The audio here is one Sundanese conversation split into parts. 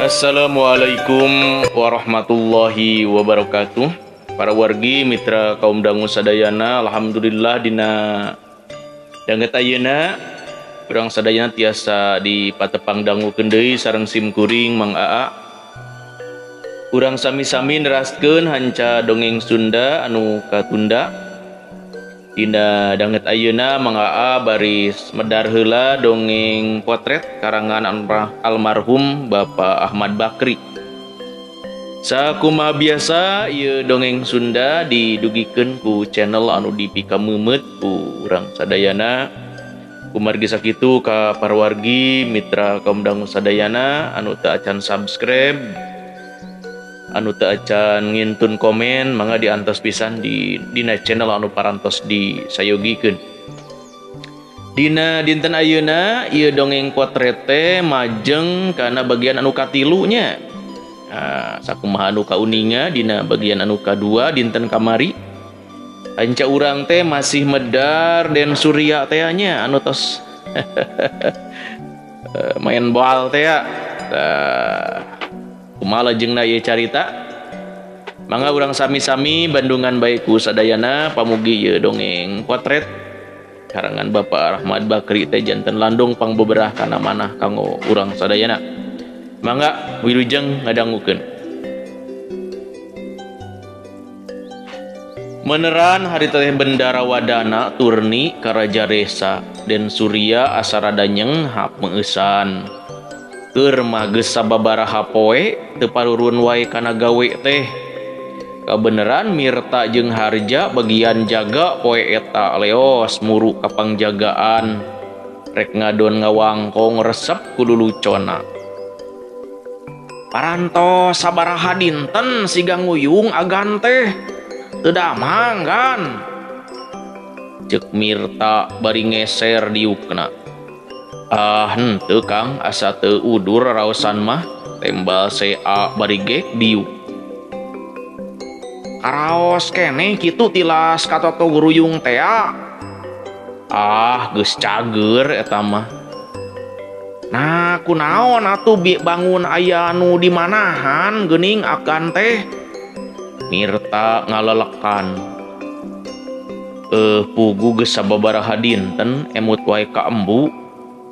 Assalamualaikum warahmatullahi wabarakatuh. Para wargi mitra kaum dangu sadayana, alhamdulillah dina danget ayeuna urang sadayana tiasa di patepang dangukeun deui sareng sim kuring Mang Aa. Urang sami-sami neraskeun hanca dongeng Sunda anu katunda. Dina danget ayeuna Mang Aa baris medar heula dongeng potret karangan almarhum Bapak Ahmad Bakri. Sakumaha biasa ieu dongeng Sunda didugikeun ku channel anu dipikameumeut ku urang sadayana. Kumargi sakitu ka parwargi mitra kaum dangu sadayana anu teu acan subscribe, anu teu acan ngintun komen, mangga diantos pisan di dina channel anu parantos disayogikeun. Dina dinten ayeuna ieu dongeng potret teh majeng kana bagian anu katilu nya. Nah, sakumaha anu kauninga dina bagian anu kadua dinten kamari. Anca urang teh masih medar Den Surya teh nya anu tos main boal teh ya. Kumaha lajengna ieu carita? Mangga urang sami-sami bandungan bae ku sadayana pamugi ieu dongeng potret karangan Bapak Ahmad Bakri teh janten landung pangbeberah kana manah kanggo urang sadayana. Mangga wilujeng ngadangukeun. Meneran harita teh Bendara Wadana turni ka Raja Resa Den Surya asa rada nyenghap meueusan. Keur mah geus sababaraha poe teu parurun wae kana gawe teh. Kabeneran Mirta jeung Harja bagian jaga poe eta leos muru ka pangjagaan. Rek ngadon ngawangkong resep ku lulucona. Parantos sabaraha dinten siga nguyung agan teh. Teu damang kan. Ceuk Mirta bari ngeser diukna. Ah henteu Kang, asa teu udur raosan mah, tembal CA bari gek diuk. Karaos keneh kitu tilas katoto guruyung tea. Ah geus cager eta mah. Nah kunaon atuh bangun aya anu dimanahan geuning agan teh. Mirta ngalelekan. Pugu geus sababaraha dinten emut wae ka embu.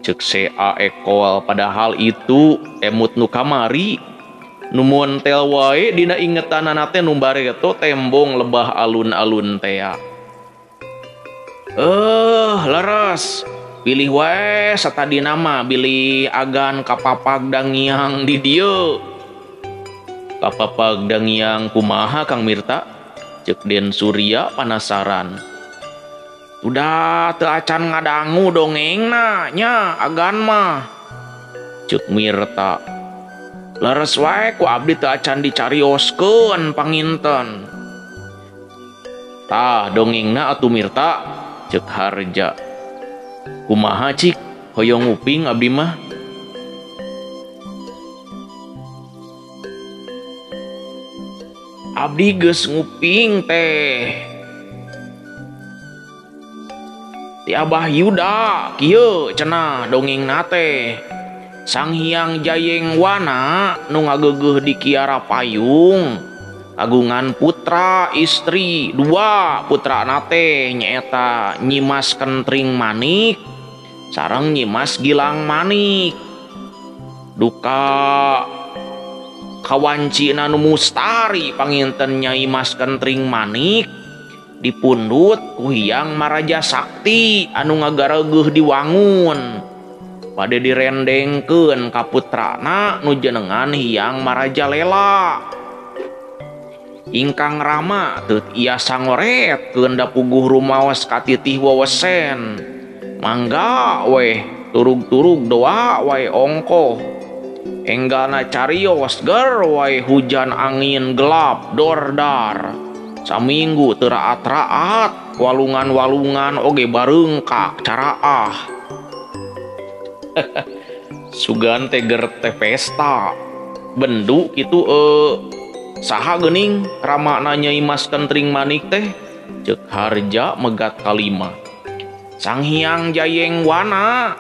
Ceuk CA ekol padahal itu emut nu kamari. Nu montel wae dina ingetanana teh nu bareto tembong lebah alun-alun tea. Leres. Pilih wae satadina mah bilih agan kapapag dangiang di dieu. Kapapag dangiang kumaha Kang Mirta? Ceuk Den Surya panasaran. Udah teu acan ngadangu dongengna nya agan mah. Ceuk Mirta. Leres wae ku abdi teu acan dicarioskeun panginten. Tah dongengna atuh Mirta, ceuk Harja. Kumaha cik, hoyong nguping abdi mah. Abdi geus nguping teh. Ti Abah Yuda kieu cenah dongengna teh. Sang Hyang Jayeng Wana nu ngageugeuh di Kiara Payung kagungan putra istri dua, putrana teh nyaeta Nyimas Kentring Manik sareng Nyimas Gilang Manik. Duka kawancina nu mustari panginten Nyai Mas Kentring Manik dipundhut ku Hyang Maraja Sakti anu ngagaregeuh diwangun. Bade direndengkeun ka putrana nu jenengan Hyang Maraja Lela. Ingkang rama teu tiasa ngoretkeun da puguh rumaos katitih wewesen. Mangga weh turug-turug doa wae ongkoh. Enggalna carios ger wae hujan angin gelap dordar. Saminggu teu raat-raat walungan-walungan oge bareungkak caraah. Sugan teh ger teh pesta. Bendu kitu saha geuning ramana Nyai Mas Kentring Manik teh? Ceuk Harja megat kalima. Sang Hyang Jayeng Wana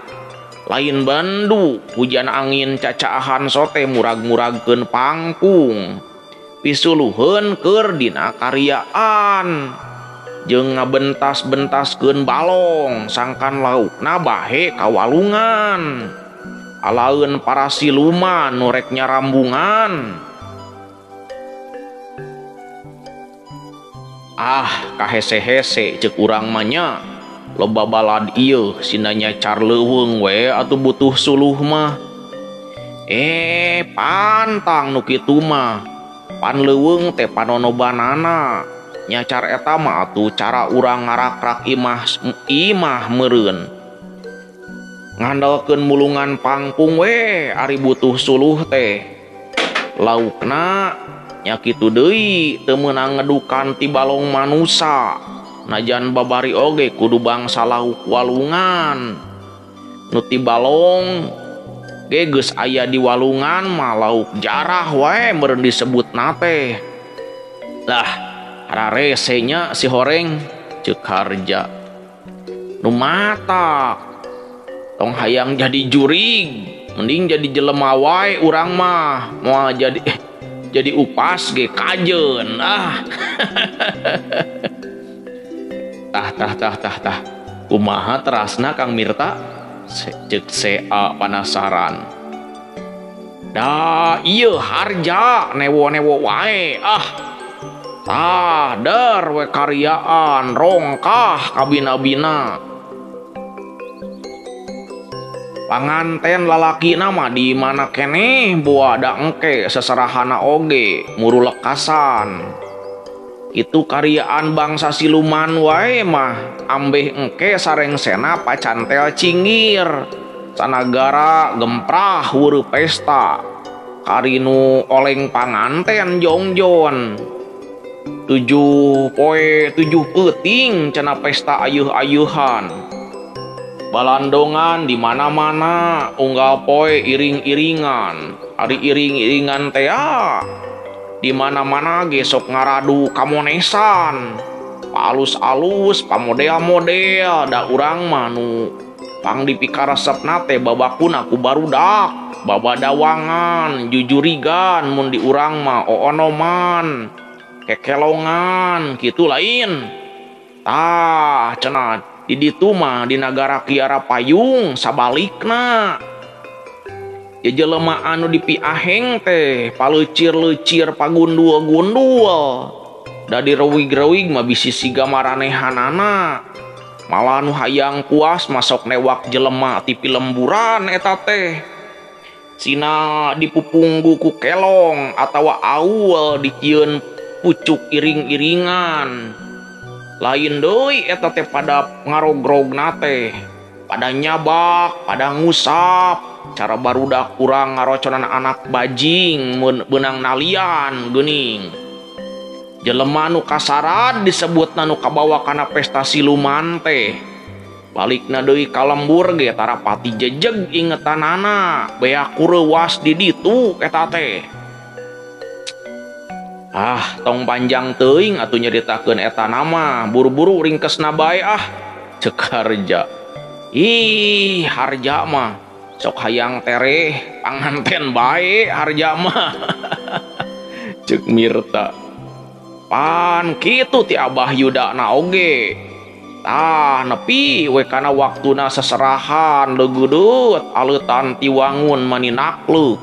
Lain bandu hujan angin cacaahan sote murag-muragkeun pangkung. Pisuluheun keur dina karyaan. Jeung ngabentas-bentaskeun balong sangkan laukna bahe kawalungan. Alaeun para siluman nu rek nyarambungan. Ah, kahese-hese ceuk urang mah nya. Loba balad ieu sina nyacar leuweung we atuh butuh suluh mah. Pantang nu kitu mah. Pan leuweung teh panonobanana. Nyacar eta mah atuh cara urang ngarakrak imah meureun. Ngandalkeun mulungan pangpung we ari butuh suluh teh. Laukna nya kitu deui teu meunang ngedukan ti balong manusa. Najan babari oge kudu bangsa lauk walungan. Nu ti balong ge geus aya di walungan mah lauk jarah wae meureun disebutna teh. Lah, hararese nya si horeng ceuk Harja. Nu matak tong hayang jadi jurig, mending jadi jelema wae urang mah, moal jadi upas ge kajeun. Ah. Tah tah tah tah tah. Kumaha terasna Kang Mirta? Ceuk CA panasaran. Da ieu Harja newo-newo wae. Ah. Tah der we karyaan rongkah kabina-bina. Panganten lalakina mah di mana keneh boa da engke seserahana oge murulekasan. Itu karyaan bangsa siluman wae mah ambeh engke sarengsena pacantel cingir sanagara gemprah wureu pesta karinu oleng panganten jongjon 7 poe 7 peuting cenah pesta ayeuh-ayeuhan balandongan di mana-mana unggal poe iring-iringan ari iring-iringan tea di mana-mana gesok ngaradu kamonesan alus-alus pamodel-model da urang mah nu pang dipikaresepna teh babakun aku barudak babadawangan jujurigan mun di urang mah oonoman kekelongan kitu lain. Tah cenah di ditu mah di nagara Kiara Payung sabalikna. Ya jelema anu dipiaheng teh palecir-lecir pagundul-gundul da direwig-rewig mah bisi siga maranehanana malah nu hayang puas masok newak jelema ti pilemburan eta teh sina dipupunggu ku kelong atawa aul dicieun pucuk iring-iringan lain deui eta teh pada ngarogrogna teh pada nyabak pada ngusap cara barudak kurang ngaroconan anak bajing beunang nalian geuning. Jelema nu kasarad disebutna nu kabawa kana pesta siluman teh. Balikna deui ka lembur ge tarapati jejeg ingetanana bea kureuwas di ditu eta teh. Ah, tong panjang teuing atuh nyaritakeun eta nama, buru-buru ringkesna bae ah. Ceuk Harja. Ih, Harja mah sok hayang tereh panganten bae Harja mah. Ceuk Mirta. Pan kitu ti Abah Yuda na oge. Tah nepi we kana waktuna seserahan leugeudeuet aleutan ti wangun maninakluk.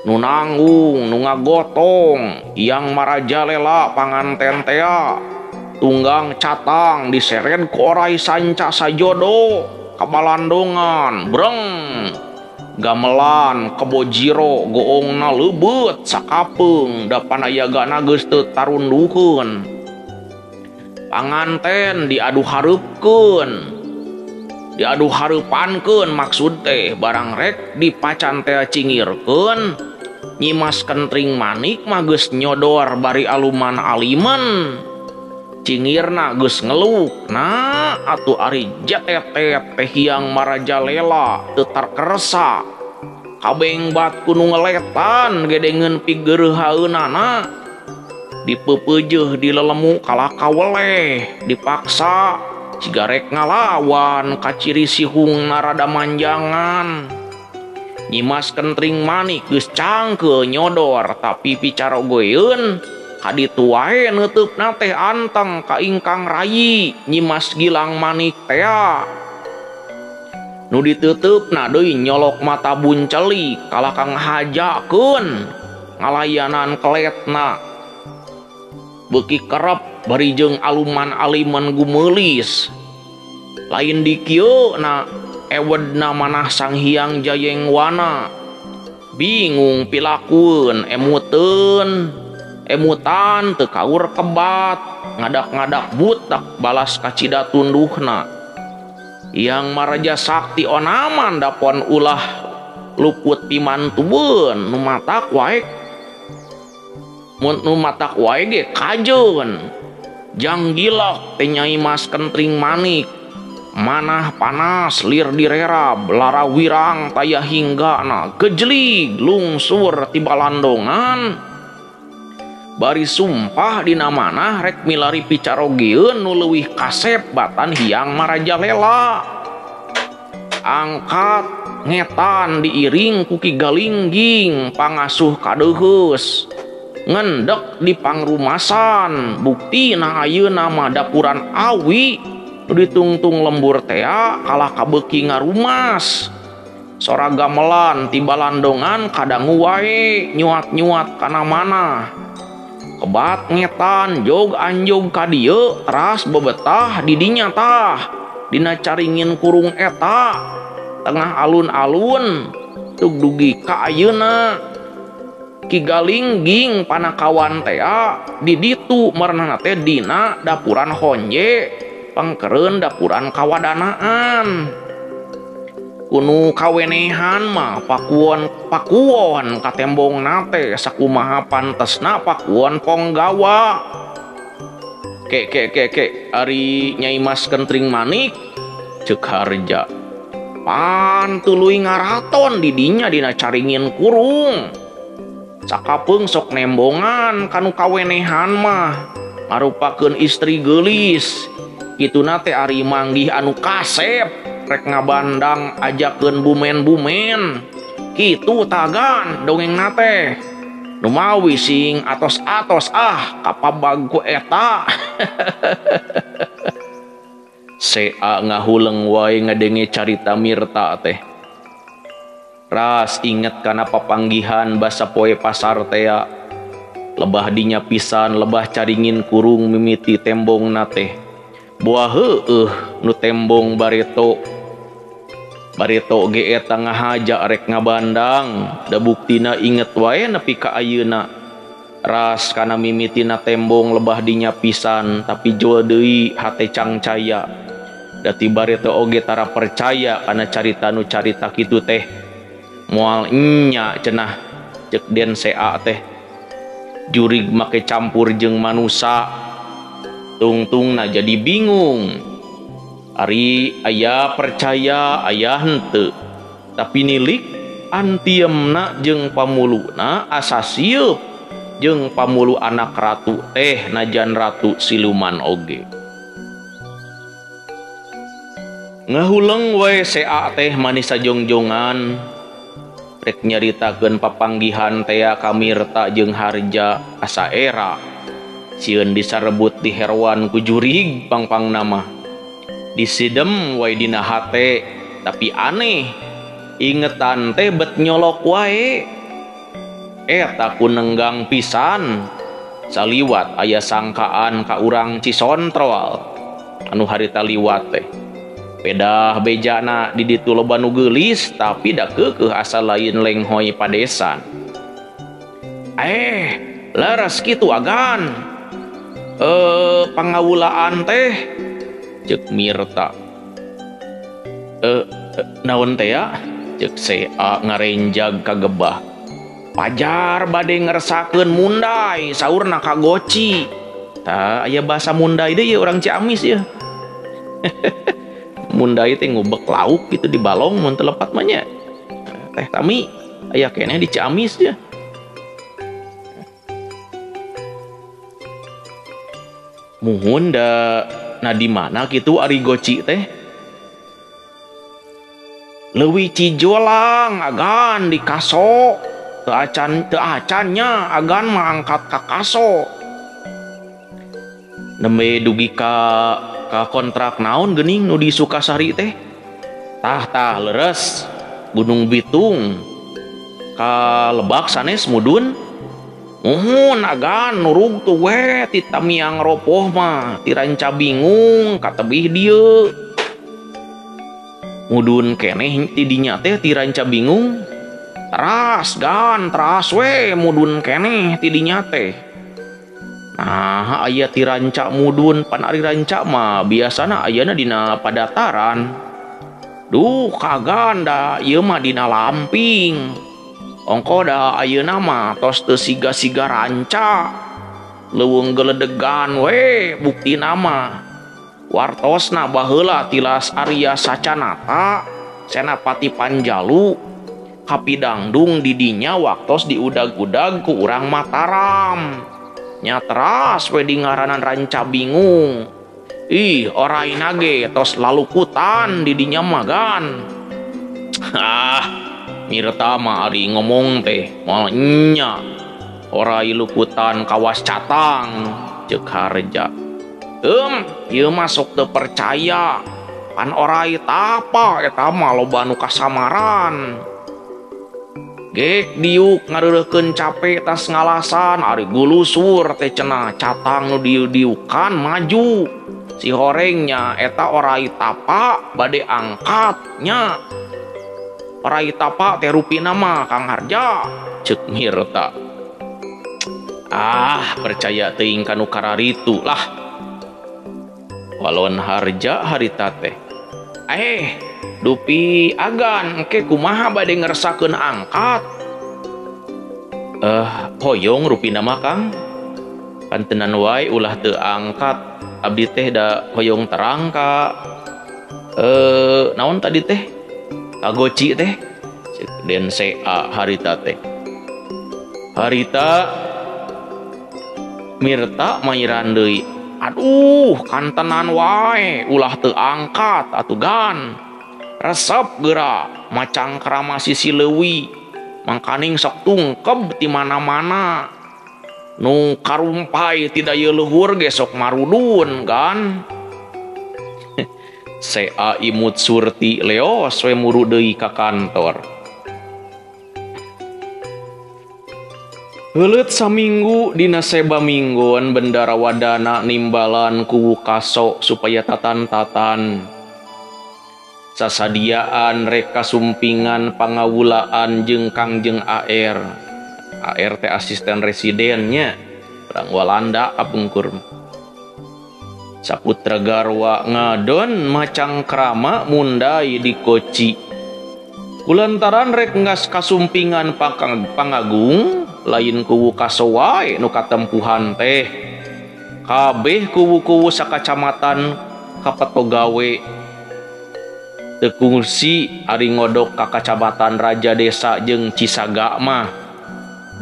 Nu nanggung, nu ngagotong, yang marajalela panganten tea. Tunggang catang diseret ku orai sanca sajodo. Kabalandongan breng gamelan kebojiro goongna leubeut sakapeung da panayagana geus teu tarundukeun panganten diadu hareupkeun diadu hareupankeun maksud teh barang rek dipacantel cingirkeun Nyimas Kentring Manik mah geus nyodor bari aluman aliman. Cingirna geus ngeluk nah atuh ari jatetet teh hiang marajalela teu tarkersa. Kabeng bat ku nu ngeletan gedengeun pigereuhaeunana. Dipeupeujeuh dilelemu kalah kaweleh, dipaksa Ciga rek ngalawan kaciri sihungna rada manjangan. Nyimas Kentring Manik geus cangkeul nyodor tapi picarogeun kaditu wae neuteupna teh anteng ka ingkang rayi Nyimas Gilang Manik tea. Nu diteuteup deui nyolok mata bunceli kalah ka ngahajakeun ngalayanan keletna. Beuki kerep bari jeung aluman-aliman gumeulis. Lain di kieu na ewedna manah Sang Hyang Jayengwana. Bingung pilakueun emuteun emutan teu kaur kebat ngadak-ngadak butak balas kacida tunduhna. Yang Maraja Sakti onaman dapon ulah luput pimantueun nu matak wae mun nu matak wae ge kajeun. Jang gilok teh Nyai Mas Kentring Manik manah panas lir direrab lara wirang taya hinggana gejlig lungsur ti balandongan. Bari sumpah dina manah rek milari picarogeun nu leuwih kasep batan Hyang Marajalela. Angkat ngetan diiring ku Ki Galingging pangasuh kadeuheus. Ngendek di pangrumasan buktina ayeuna mah dapuran awi nu ditungtung lembur tea kalah kabeuki ngarumas. Sora gamelan ti balandongan kadangu wae nyuat-nyuat kana manah. Kebat ngetan jog anjog ka dieu teras bebetah di dinya tah dina caringin kurung eta tengah alun-alun tug dugi ka ayeuna. Ki Galingging panakawan tea di ditu merenahna teh dina dapuran honje pangkeureun dapuran kawadanaan. Kunu kawenehan mah pakuon pakuon katembongna teh sakumaha pantesna pakuon ponggawa. Ke ke ke ke ari Nyai Mas Kentring Manik ceuk Harja. Pan tuluy ngaraton di dinya dina caringin kurung. Sakapeung sok nembongan kanu kawenehan mah marupakeun istri geulis. Kituna teh ari manggih anu kasep rek ngabandang ajakeun bumen-bumen. Kitu tagan dongengna teh. Numawi sing atos-atos ah kapabag ku eta. Sea ngahuleng wae ngadenge carita Mirta teh. Ras inget kana papanggihan basa poe pasar tea. Lebah dinya pisan lebah caringin kurung mimiti tembongna teh. Buah heueuh nu tembong bareto. Bareto ge eta ngahaja rek ngabandang, da buktina inget wae nepi ka ayeuna. Ras kana mimitina tembong lebah dinya pisan, tapi jual deui hate cangcaya. Dati bareto oge tara percaya kana carita nu carita kitu teh. Moal nya cenah ceuk Den Sea teh. Jurig make campur jeung manusa. Tungtungna jadi bingung. Ari aya percaya aya henteu. Tapi nilik antiemna jeung pamuluna asa sieup jeung pamulu anak ratu teh najan ratu siluman oge. Ngahuleng wae Sea teh manis sajongjongan. Rek nyaritakeun papanggihan tea ka Mirta jeung Harja asa era. Sieun disarebut di heroan ku jurig pangpang nama. Disidem wae dina hate, tapi aneh. Ingetan teh bet nyolok wae. Eta ku nenggang pisan. Saliwat aya sangkaan ka urang Cisontrol. Anu harita liwat teh. Pedah bejana di ditu loba nu geulis tapi da keukeuh asa lain lenghoy padesan. Leres kitu agan. Pangawulaan teh ceuk Mirta. Naon teh ya? Ceuk Sea ngarenjag kagebah. Pajar bade ngersakeun mundai saurna ka Goci. Tah aya bahasa mundai deui urang Ciamis ya. Mundai teh ngubek lauk gitu di balong mun teu lepat mah nya. Teh tami aya keneh di Ciamis ya. Muhun da Nah di mana kitu ari Goci teh? Leuwih Cijolang agan di Kaso. Teu acan teu acannya agan mah angkat ka Kaso. Nembe dugi ka kontrak naon geuning nu di Sukasari teh? Tah tah leres Gunung Bitung ka Lebak sanes mudun. Muhun agan nurug tuh we ti Tamiang Ropoh mah ti Ranca Bingung ka tebih dieu. Mudun keneh ti dinya teh ti Ranca Bingung. Teras gan teras we mudun keneh ti dinya teh. Nah aya ti Ranca mudun pan ari Ranca mah biasana ayana dina padataran. Duh kagan da ieu mah dina lamping. Ongko da ayeuna mah tos teu siga-siga Ranca. Leuweung geledegan we buktina mah. Wartosna baheula tilas Arya Sacanata Senapati Panjalu kapidangdung didinya waktos diudag-udag ku urang Mataram. Nya teras we di ngaranan Ranca Bingung. Ih oraina ge tos lalukutan didinya mah gan. Ah Mirta mah ari ngomong teh moal nya orai lukutan kawas catang ceuk Harja. Ieu mah sok teu percaya pan orai tapa eta mah loba nu kasamaran. Gek diuk ngareureukkeun cape tas ngalasan ari gulusur teh cenah catang nu diukan maju. Si horengnya eta orai tapa bade angkat nya. Orai tapa teh rupina mah Kang Harja ceuk Mirta. Ah percaya teuing ka nu kararitu lah. Walon Harja harita teh. Dupi agan engke kumaha bade ngersakeun angkat. Hoyong rupina mah Kang. Kantenan wae ulah teu angkat. Abdi teh da hoyong terang ka naon tadi teh? Ka Goci teh. Den CA harita teh. Harita Mirta mairan deui. Aduh, kantenan wae ulah teu angkat atuh gan. Resep geura macangkrama sisi leuwi. Mangkaning sok tungkeb ti mana-mana. Nu karumpai ti daya luhur ge sok marudun kan. CA imut surti leos we muru deui ka kantor. Heuleut saminggu dina seba minggon Bendara Wadana nimbalan kuwu Kaso supaya tatan-tatan. Sasadiaan reka sumpingan pangawulaan jeung Kangjeng AR. AR teh asisten residennya orang Walanda kapungkur. Saputra garwa ngadon macangkrama mundai di Koci. Kulantaran rek ngas kasumpingan pangagung lain kuwu Kaso wae nu katempuhan teh. Kabeh kuwu-kuwu sakacamatan kapatogawe. Teu kungsi ari ngodok ka kacamatan Raja Desa jeung Cisaga mah.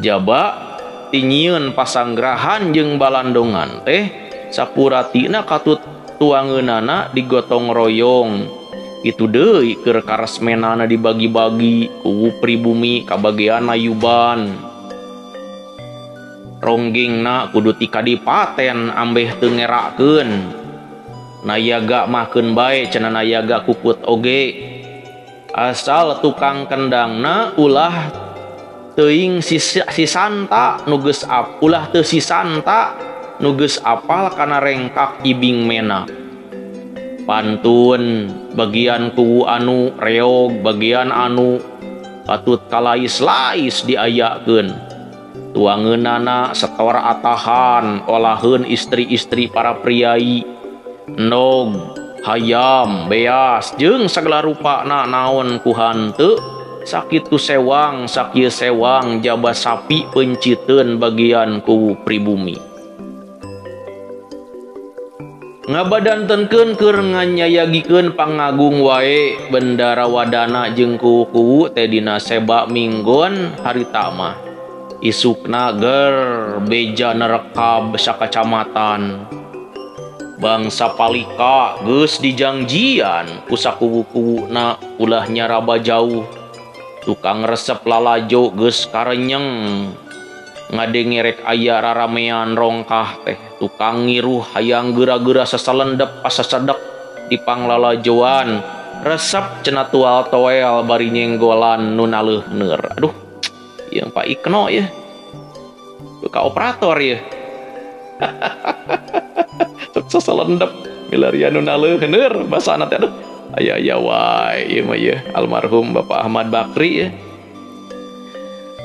Jaba tinyieun pasanggrahan jeung balandongan teh sapuratina katut tuangeunana digotong royong. Itu deui keur karesmenana dibagi-bagi kuwu pribumi kabagean ayuban. Ronggengna kudu ti kadipaten ambeh teu ngerakeun. Nayaga mah keun bae cenah nayaga kukut oge. Asal tukang kendangna ulah teuing sisanta nu geus ulah teu sisanta nu geus apal kana rengkak ibing mena. Pantun bagian kuwu anu reog bagian anu patut kalais-lais diayakeun. Tuangeunana setor atahan olaheun istri-istri para priai. Nog, hayam, beas jeung sagala rupana naon ku hanteu sakitu sewang sakieu sewang jaba sapi penciteun bagian kuwu pribumi. Ngabadantenkeun keur nganyayagikeun pangagung wae Bendara Wadana jeung kuwu-kuwu teh dina seba minggon harita mah. Isukna ger beja nerekab sakacamatan. Bangsa palika geus dijangjian ku sakuwu-kuwuna ulah nyaraba jauh. Tukang resep lalajo geus karenyeng ngadenge rek aya raramean rongkah teh. Tukang ngiruh hayang geura-geura sasalendep asasedek di panglalajoan. Resep cenah tual toel bari nyenggolan nu naleuhneur. Aduh, ieu Pak Ikno ya. Ka operator ya. Sasalendep milarian nu naleuhneur basana teh aduh. Aya-aya wae ieu mah ieu almarhum Bapak Ahmad Bakri ya.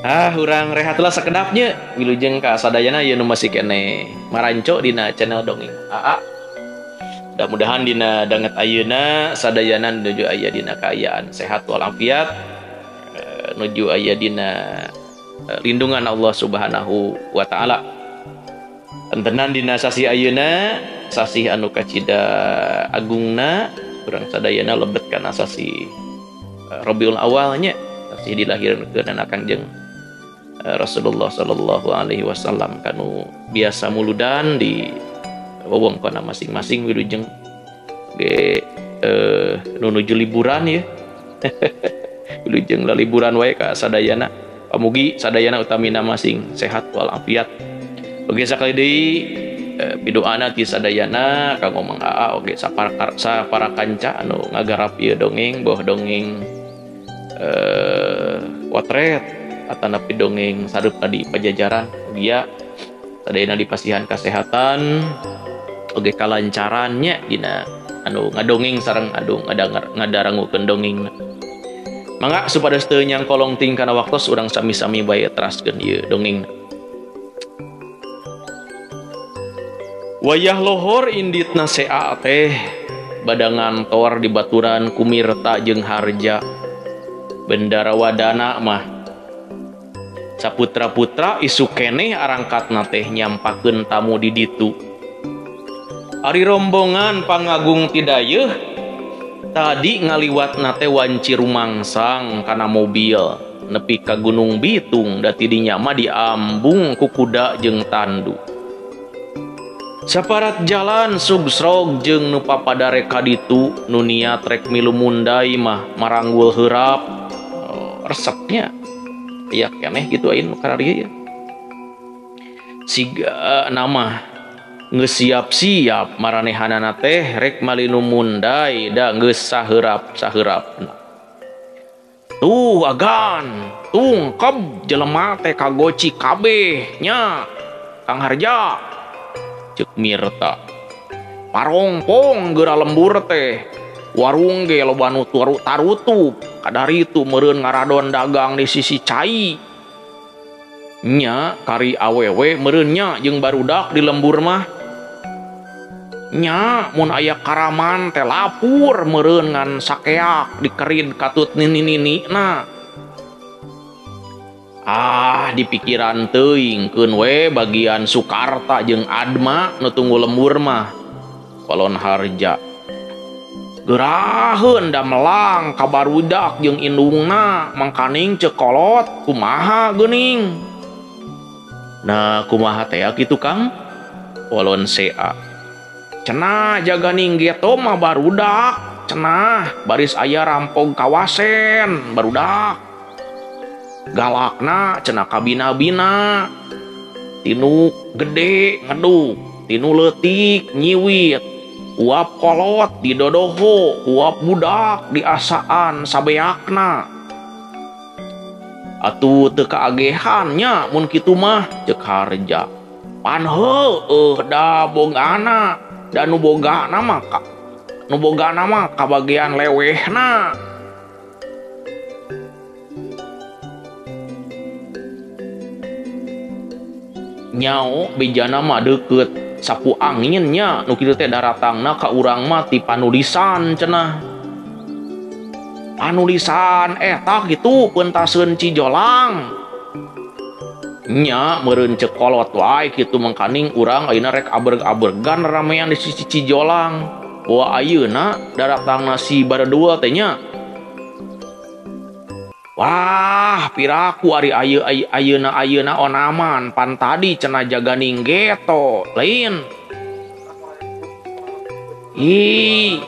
Ah, urang rehat lah sakedapnya. Wilujeng ka sadayana ieu nu masih keneh maranco dina channel dongeng AA. Mudah-mudahan dina danget ayeuna sadayana nuju aya dina kaayaan sehat walafiat, nuju aya dina lindungan Allah Subhanahu wa taala. Entenan dina sasih ayeuna, sasih anu kacida agungna, urang sadayana lebet kana sasih Rabiul Awalnya, sasih dilahirkeun Kangjeng Rasulullah sallallahu alaihi wasallam kanu biasa muludan di wewengkonna masing-masing wilujeng ge nuju liburan ya. Wilujeng lah liburan wae ka sadayana. Pamugi sadayana utamina masing sehat walafiat. Oge sakali deui pidoana ti sadayana kanggo Mang Aa oge sapara kanca anu ngagarap ieu dongeng boh dongeng potret atanapi dongeng sareupna di Pajajaran. Mugia sadayana dipasihan kasehatan oge kalancarannya dina anu ngadongeng sareng anu ngadarangukeun dongeng. Mangga supados teu nyangkolong ting kana waktos urang sami-sami bae teraskeun ieu dongeng. Wayah lohor inditna sea teh bada ngantor di baturan Kumirta jeung Harja. Bendara wadana mah saputra-putra isuk keneh arangkatna teh nyampakeun tamu di ditu. Ari rombongan pangagung tidayeuh tadi ngaliwatna teh wanci rumangsang kana mobil nepi ka Gunung Bitung da ti dinya mah diambung ku kuda jeung tandu. Saparat jalan sugsrog jeung nu papadare ka ditu nu niat rek milu mundai mah maranggul heurap. Oh, resepnya aya keneh gitu ayeuna kararieu ya. Siga nama geus siap-siap maranehanana teh rek malinu mundai da geus saheurap-saheurapna. Tuh agan tungkeb jelema teh kagoci kabeh nya Kang Harja. Ceuk Mirta. Parongpong geura lembur teh. Warung ge loba nu tarutup. Kadaritu meureun ngaradon dagang di sisi cai. Nya kari awewe meureun nya jeung barudak di lembur mah. Nya mun aya karaman teh lapur meureun ngan sakeak dikerin katut nini-nini na. Ah dipikiran teuing keun we bagian Sukarta jeung Adma nu tunggu lembur mah. Kolon Harja. Geraheun da melang ka barudak jeung indungna mangkaning ceuk kolot kumaha geuning. Nah kumaha teh kitu Kang? Kolon sea. Cenah jaganing geto mah barudak, cenah baris aya rampog kawasen barudak. Galakna cenah kabina-bina tinu gede ngeduk, tinu leutik nyiwit, uap kolot didodoho, uap budak diasaan sabeakna. Atuh teu kaagehan nya mun kitu mah ceuk Harja. Pan heueuh da bogana, da nu bogana mah ka nu bogana mah kabagian lewehna. Nyao bejana mah deukeut sapu angin nya nu kitu teh daratangna ka urang mah ti panulisan cenah. Panulisan eta kitu peuntaseun Cijolang. Nya meureun ceuk kolot wae kitu mangkaning urang ayeuna rek aberg-abergan ramean di sisi Cijolang. Wah ayeuna daratangna si baredua teh nya. Wah, piraku ari ayeuna ayeuna onaman pan tadi cenah jaganing geto, lain. Ih.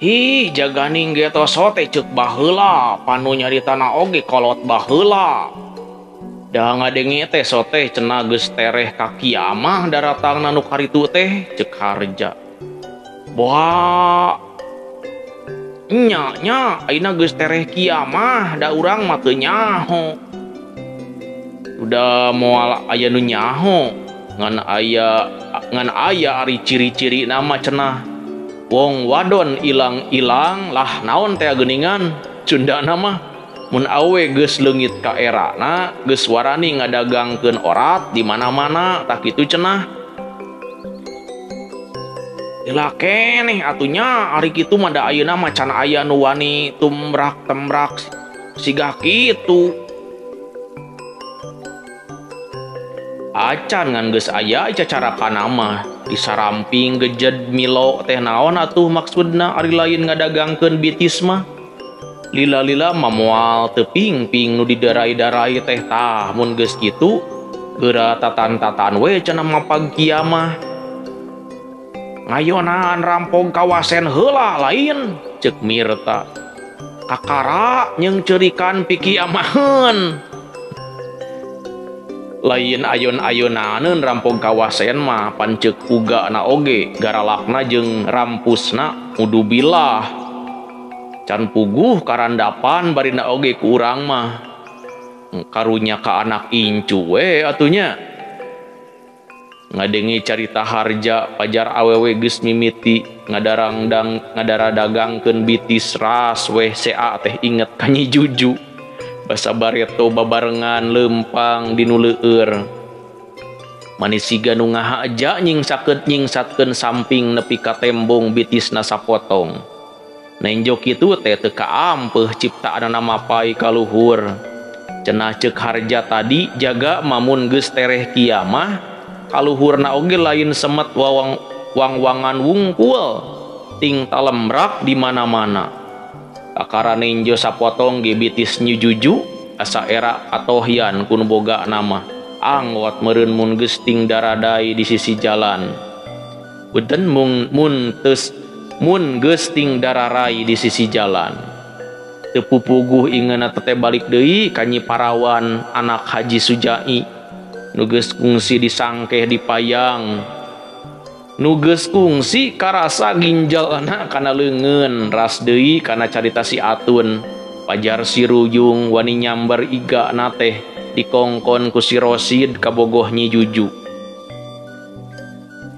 Ih, jaganing geto sote ceuk baheula, panu nyaritana oge kolot baheula. Da ngadenge teh sote cenah geus tereh ka kiamah daratangna nu karitu teh ceuk harja. Boha nya nya ayeuna geus tereh kiamah da urang mah teu nyaho. Udah moal aya nu nyaho, ngan aya ari ciri-ciri nama cenah. Wong wadon ilang-ilang lah naon teh geuningan cundana mah mun awe geus leungit ka erana geus warani ngadagangkeun orat di mana-mana tah kitu cenah. Lila keneh atuh nya ari kitu mah da ayeuna mah can aya nu wani tumrak-temrak siga kitu. Acan ngan geus aya cacarakana mah disaramping gejed milo teh naon atuh maksudna ari lain ngadagangkeun bitis mah. Lila-lila mah moal teu pingping nu didarai-darai teh tah mun geus kitu geura tatan-tatan we cenah mapag kiamah. Ngayonaan rampong kawasen heula lain ceuk Mirta. Kakara jeung ceurikan pikiamaheun. Lain ayon-ayonaneun rampong kawasen mah pan ceuk ugana oge garalakna jeung rampusna udubilah. Can puguh karandapan barina oge ku urang mah. Karunya ka anak incu we atunya. Ngadenge carita harja pajar awewe geus mimiti ngadaradagangkeun bitis ras weh sea teh inget ka Nyi Juju. Basa bareto babarengan lempang di nu leueur. Manis siga nu ngahaja nyingsatkeun samping nepi ka tembong bitisna sapotong. Nenjo kitu teh teu kaampeuh ciptaanana mapai ka luhur. Cenah ceuk harja tadi jaga mamun geus tereh kiamah kaluhurna oge lain semet wang-wangan wungkul ting talemrak di mana-mana. Kakara ninjo sapotong ge bitis Nyi Juju asa era atohian ku nu boga nama. Anggot meureun mun geus ting daradai di sisi jalan. Beuteun mun geus ting dararai di sisi jalan. Teu pupuguh ingeuna teh balik deui ka Nyi Parawan anak Haji Sujai. Nu geus kungsi disangkeh di payang. Nu geus kungsi karasa ginjalna kana leungeun ras deui kana carita si Atun. Pajar si Ruyung wani nyamber igana teh dikongkon ku si Rosid kabogoh Nyi Juju.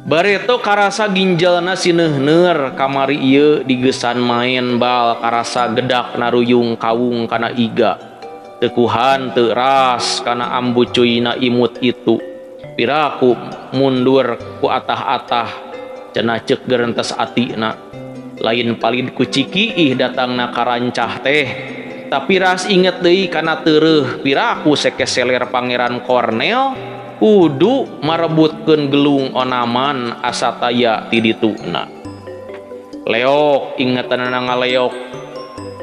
Bareto karasa ginjalna si Neuhneur kamari ieu digesan main bal karasa gedak naruyung kawung kana iga. Tekuhan teu ras kana ambu cuyna imut itu. Piraku mundur ku atah-atah cenah ceuk gerentes atina. Lain palid ku cikiih datangna karancah teh. Tapi ras inget deui kana teureuh piraku sekeseler Pangeran Cornel kudu marebutkeun gelung onaman asa taya ti dituna. Leok ingetanana ngaleok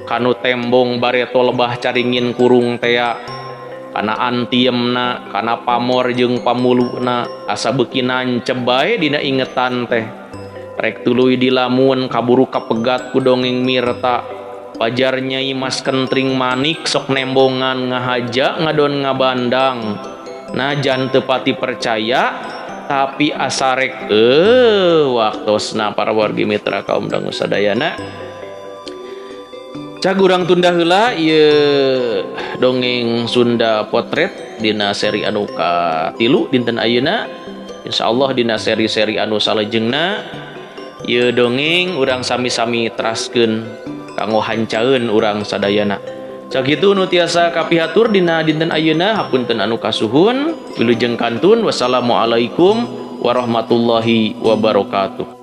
kanu tembong bareto lebah caringin kurung tea. Kana antiemna, kana pamor jeung pamuluna asa beuki nancep bae dina ingetan teh. Rek tuluy dilamun kaburu kapegat ku dongeng Mirta. Pajar Nyai Mas Kentring Manik sok nembongan ngahaja ngadon ngabandang. Najan teu pati percaya tapi asarek waktosna para wargi mitra kaum dangu sadayana. Cag urang tunda heula ieu dongeng Sunda Potret dina seri anu katilu dinten ayeuna. Insyaallah dina seri-seri anu salajengna ieu dongeng urang sami-sami teraskeun kanggo hancaeun urang sadayana. Sakitu nu tiasa kapihatur dina dinten ayeuna, hapunten anu kasuhun, wilujeng kantun, wassalamualaikum warahmatullahi wabarakatuh.